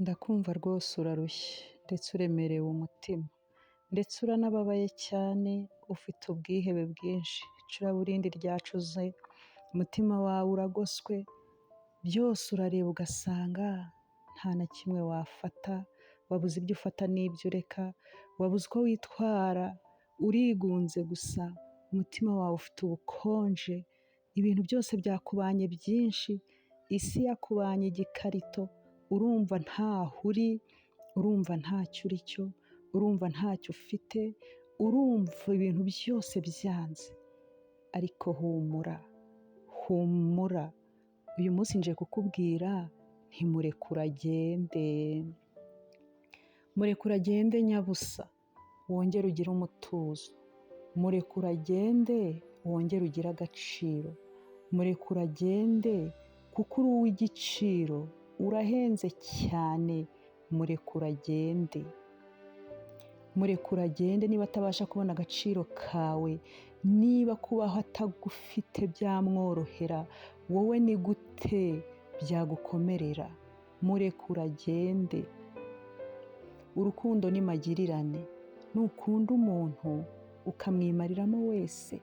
Ndakumva rwose urarushye ndetse uremerewe umutima ndetse uranababaye cyane, ufite ubwihebe bwinshi, icuraburindi ryacuze, umutima wawe uragoswe, byose urareba ugasanga nta na kimwe wafata, wabuze ibyo ufata n'ibyo ureka, wabuze uko witwara, urigunze gusa, umutima wawe ufite ubukonje, ibintu byose byakubanye byinshi, isi yakubanye igikarito, urumva ntaho uri, urumva ntacyo uri cyo, urumva ntacyo ufite, urumva ibintu byose byanze. Ariko humura, humura, uyu munsi nje kukubwira nti murekure agende, murekure agende nyabusa, wongere ugire umutuzo, murekure agende wongere ugire agaciro, murekure agende kuko uri uw'igiciro, urahenze cyane, murekure agende. Murekure agende niba atabasha kubona agaciro kawe, niba kubaho atagufite byamworohera, wowe ni gute byagukomerera? Murekure agende. Urukundo ni magirirane, nukunda umuntu ukamwimariramo wese,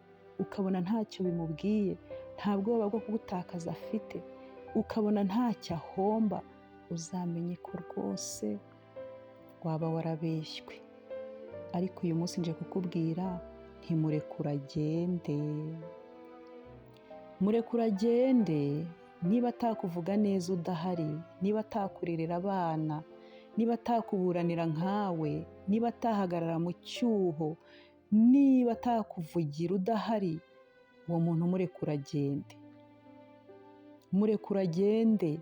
ukabona ntacyo bimubwiye, nta bwoba bwo kugutakaza afite, ukabona ntacyo ahomba, uzamenye ko rwose waba warabeshywe. Ariko uyu munsi nje kukubwira nti murekure agende. Murekure agende, niba atakuvuga neza udahari, niba atakurerera abana, niba atakuburanira nkawe, niba atahagarara mu cyuho, niba atakuvugira udahari, uwo muntu murekure agende. Murekure agende,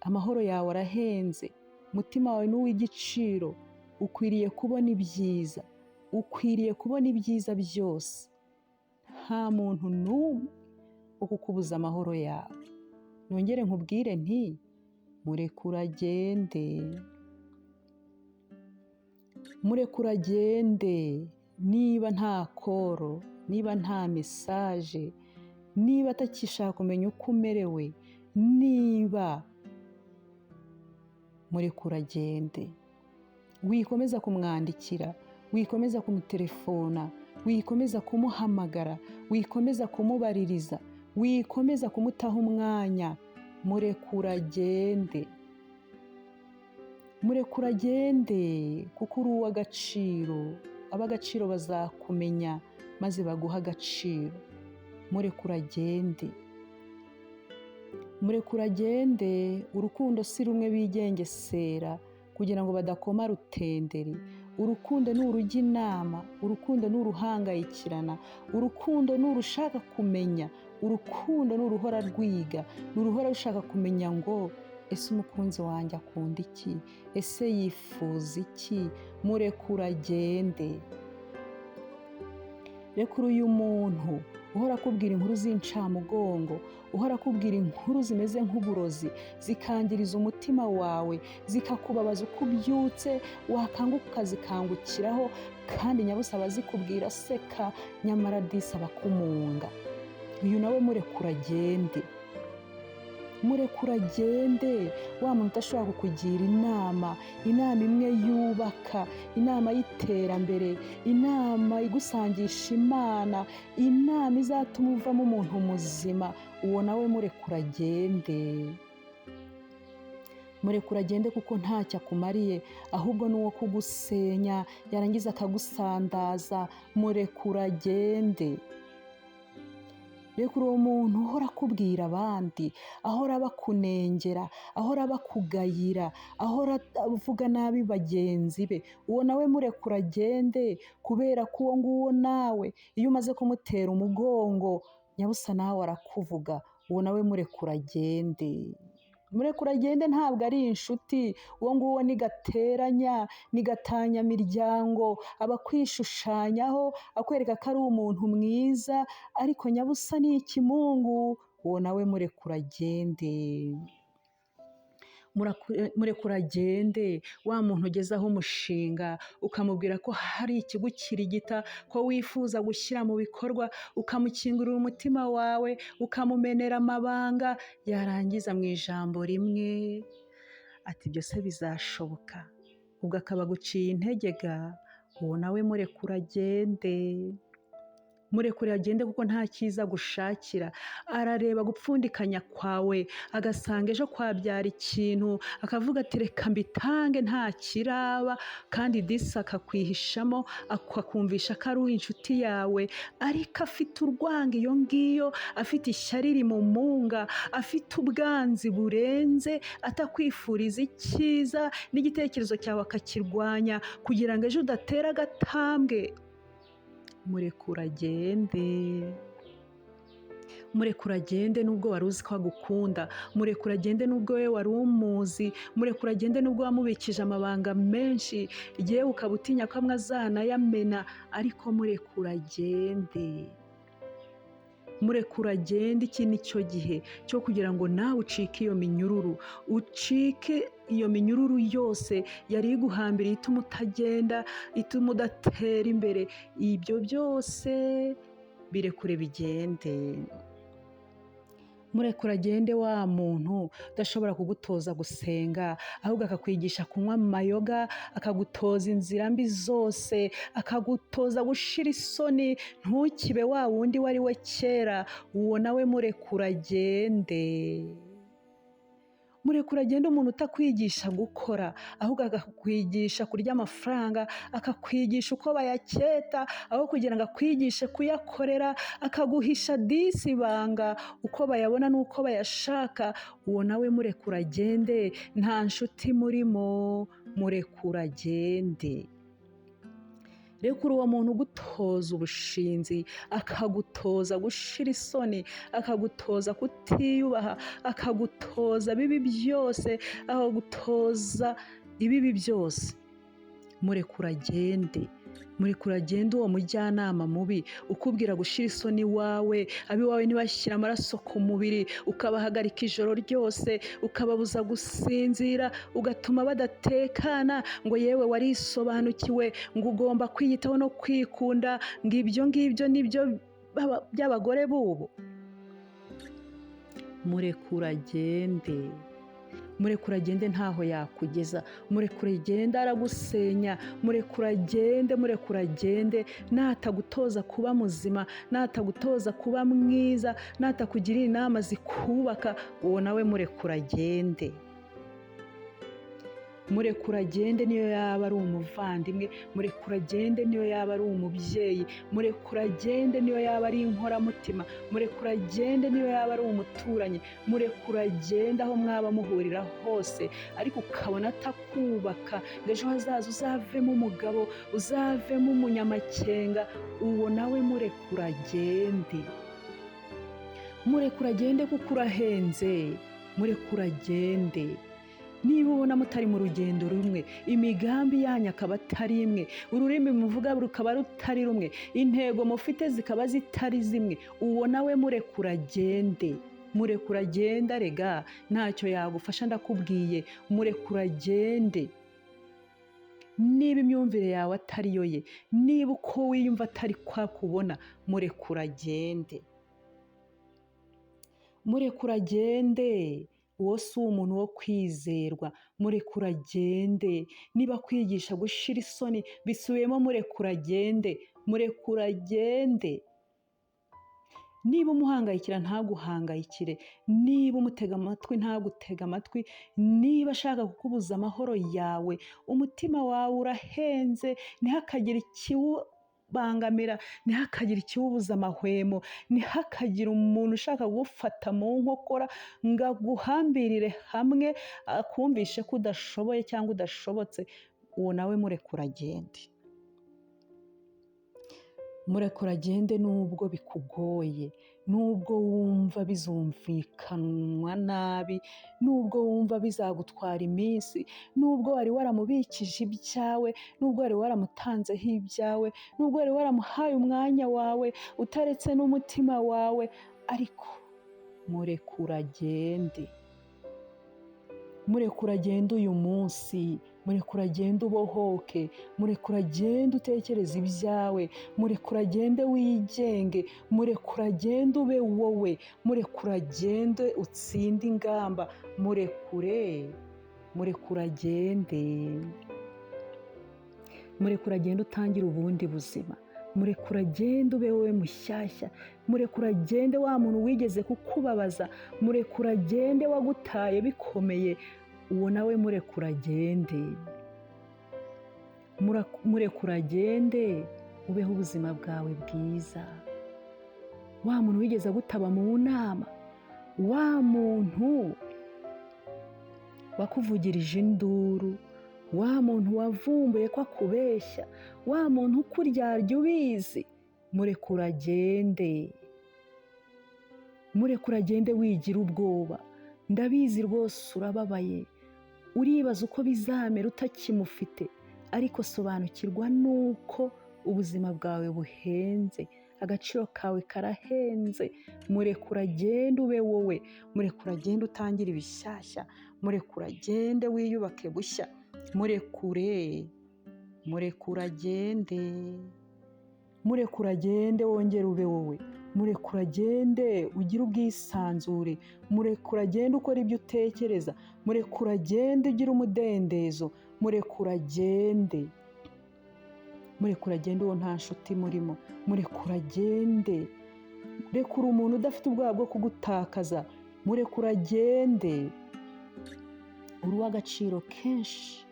amahoro yawe arahenze, umutima wawe ni uw'igiciro, ukwiriye kubona ibyiza, ukwiriye kubona ibyiza byose. Nta muntu n'umwe wo kukubuza amahoro yawe. Nongere nkubwire nti murekure agende. Murekure agende, niba nta call, niba nta message, niba atakishaka kumenya uko umerewe, niba murekure agende. Wikomeza kumwandikira, wikomeza kumutelefona, wikomeza kumuhamagara, wikomeza kumubaririza, wikomeza kumutaho umwanya, murekure agende. Murekure agende kuko uri uw'agaciro, ab'agaciro bazakumenya maze baguhe agaciro. Murekure agende. Murekure agende, urukundo si rumwe bigengesera kugira ngo badakoma rutenderi. Urukundo ni urujya inama, urukundo ni uruhangayikirana, urukundo ni urushaka kumenya, urukundo ni uruhora rwiga, ni uruhora rushaka kumenya ngo ese umukunzi wanjye akunda iki? Ese yifuza iki? Murekure agende. Rekura uyu muntu uhora akubwira inkuru z'incamugongo, uhora akubwira inkuru zimeze nk'uburozi, zikangiriza umutima wawe, zikakubabaza uko ubyutse, wakanguka ukazikangukiraho, kandi nyabusa aba azikubwira aseka, nyamara disi aba akumunga. Uyu nawe murekure agende. Murekure agende, wa muntu udashobora kukugira inama, inama imwe yubaka, inama y'iterambere, inama igusangisha Imana, inama izatuma uvamo umuntu muzima, uwo nawe murekure agende. Murekure agende kuko ntacyo akumariye, ahubwo ni uwo kugusenya, yarangiza akagusandaza, murekure agende. Rekura uwo muntu uhora akubwira abandi, ahora bakunengera, ahora bakugayira, ahora avuga nabi bagenzi be, uwo nawe murekure agende, kubera ko uwo nguwo nawe iyo umaze kumutera umugongo, nyabusa nawe arakuvuga, uwo nawe murekure agende. Murekure agende ntabwo ari inshuti, uwo nguwo ni gateranya, ni gatanyamiryango, aba akwishushanyaho, akwereka ko ari umuntu mwiza, ariko nyabusa ni ikimungu, uwo nawe murekure agende. Murekure agende, wa muntu ugezaho umushinga, ukamubwira ko hari ikigukirigita, ko wifuza gushyira mu bikorwa, ukamukingurira umutima wawe, ukamumenera amabanga, yarangiza mu ijambo rimwe ati ibyo se bizashoboka, ubwo akaba aguciye intege ga, uwo nawe murekure agende, murekure agende kuko nta cyiza agushakira. Arareba gupfundikanya kwawe agasanga ejo kwabyara ikintu, akavuga ati reka mbitange nta kiraba, kandi disi akakwihishamo akakumvisha ko ari inshuti yawe, ariko afite urwango iyo ngiyo, afite ishyari rimumunga, afite ubwanzi burenze, atakwifuriza icyiza n'igitekerezo cyawe akakirwanya kugira ngo ejo udatera agatambwe. Murekure agende, murekure agende nubwo wari uzi ko agukunda, murekure agende nubwo we wari umuzi, murekure agende nubwo wamubikije amabanga menshi, yewe ukaba utinya ko amwe azanayamena, ariko murekure agende, murekure agende. Iki ni cyo gihe cyo kugira ngo nawe ucike iyo minyururu, ucike iyo minyururu yose yari iguhambiriye ituma utagenda, ituma udatera imbere. Ibyo byose birekure bigende. Murekure agende wa muntu udashobora kugutoza gusenga, ahubwo akakwigisha kunywa amayoga, akagutoza inzira mbi zose, akagutoza gushira isoni, ntukibe wa wundi wari we kera. Uwo nawe murekure agende, murekure agende. Umuntu utakwigisha gukora, ahubwo akakwigisha kurya amafaranga, akakwigisha uko bayaketa, aho kugira ngo akwigishe kuyakorera, akaguhisha disi ibanga uko bayabona n'uko bayashaka. Uwo nawe murekure agende, nta nshuti murimo, murekure agende. Rekura uwo muntu ugutoza ubushinzi, akagutoza gushira isoni, akagutoza kutiyubaha, akagutoza bibi byose, akagutoza ibibi byose. Murekure agende, murekure agende. Uwo mujyanama mubi ukubwira gushira isoni iwawe, ab'iwawe ntibashyire amaraso ku mubiri, ukabahagarika ijoro ryose, ukababuza gusinzira, ugatuma badatekana, ngo yewe warisobanukiwe, ngo ugomba kwiyitaho no kwikunda, ngo ibyo ngibyo nibyo by'abagore b'ubu. Murekure agende, murekure agende, ntaho yakugeza. Murekure agende, aragusenya. Murekure agende, murekure agende. Natagutoza kuba muzima, natagutoza kuba mwiza, natakugirira inama zikubaka, uwo nawe murekure agende. Murekure agende niyo yaba ari umuvandimwe, murekure agende niyo yaba ari umubyeyi, murekure agende niyo yaba ari inkoramutima, murekure agende niyo yaba ari umuturanyi, murekure agende aho mwaba muhurira hose, ariko ukabona atakubaka ngo ejo hazaza uzavemo umugabo, uzavemo umunyamakenga, uwo nawe murekure agende. Murekure agende kuko urahenze, murekure agende. Niba ubona mutari mu rugendo rumwe, imigambi yanyu akaba atari imwe, ururimi muvuga rukaba rutari rumwe, intego mufite zikaba zitari zimwe, uwo nawe murekure agende. Murekure agende, arega ntacyo yagufasha ndakubwiye, murekure agende. Niba imyumvire yawe atari yo ye, niba uko wiyumva atari kwa kubona, murekure agende. Murekure agende. Uwo si umuntu wo kwizerwa, murekure agende. Niba kwigisha gushira isoni bisubiyemo, murekure agende, murekure agende. Niba umuhangayikira ntaguhangayikire, niba umutega amatwi ntagutega amatwi, niba ashaka kukubuza amahoro yawe, umutima wawe urahenze, ntihakagire ikiwubangamira, ntihakagire ikiwubuza amahwemo, ntihakagire umuntu ushaka kugufata mu nkokora ngo aguhambirire hamwe, akumvishe ko udashoboye cyangwa udashobotse, uwo nawe murekure agende. Murekure agende nubwo bikugoye, nubwo wumva bizumvikanwa nabi, nubwo wumva bizagutwara iminsi, nubwo wari waramubikije ibyawe, nubwo wari waramutanzeho ibyawe, nubwo wari waramuhaye umwanya wawe, utaretse n'umutima wawe, ariko murekure agende. Murekure agende uyu munsi, murekure agende ubohoke, murekure agende utekereze ibyawe, murekure agende wigenge, murekure agende ube wowe, murekure agende utsinde ingamba, murekure Murekure agende, murekure agende utangire ubundi buzima, murekure agende ube wowe mushyashya, murekure agende wa muntu wigeze kukubabaza, murekure agende wagutaye bikomeye, uwo nawe murekure agende, murekure agende ubeho ubuzima bwawe bwiza. Wa muntu wigeze agutaba mu nama, wa muntu wakuvugirije induru, wa muntu wavumbuye ko akubeshya, wa muntu ukuryarya ubizi, murekure agende, murekure agende wigira ubwoba. Ndabizi rwose urababaye, uribaza uko bizamera utakimufite, ariko sobanukirwa nuko ubuzima bwawe buhenze, agaciro kawe karahenze. Murekure agende ube wowe, murekure agende utangire ibishyashya, murekure agende wiyubake bushya, murekure, murekure agende, murekure agende wongere ube wowe, murekure agende ugire ubwisanzure, murekure agende ukora ibyo utekereza, murekure agende ugire umudendezo, murekure agende, murekure agende uwo nta nshuti murimo, murekure agende, rekura umuntu udafite ubwoba bwo kugutakaza, murekure agende, uri uw'agaciro kenshi,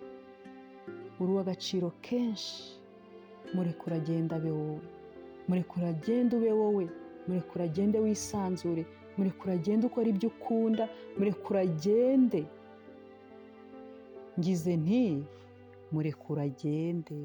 uri uw'agaciro kenshi, murekure agende abe wowe, murekure agende ube wowe, murekure agende wisanzure, murekure agende ukora ibyo ukunda, murekure agende. Ngize nti murekure agende.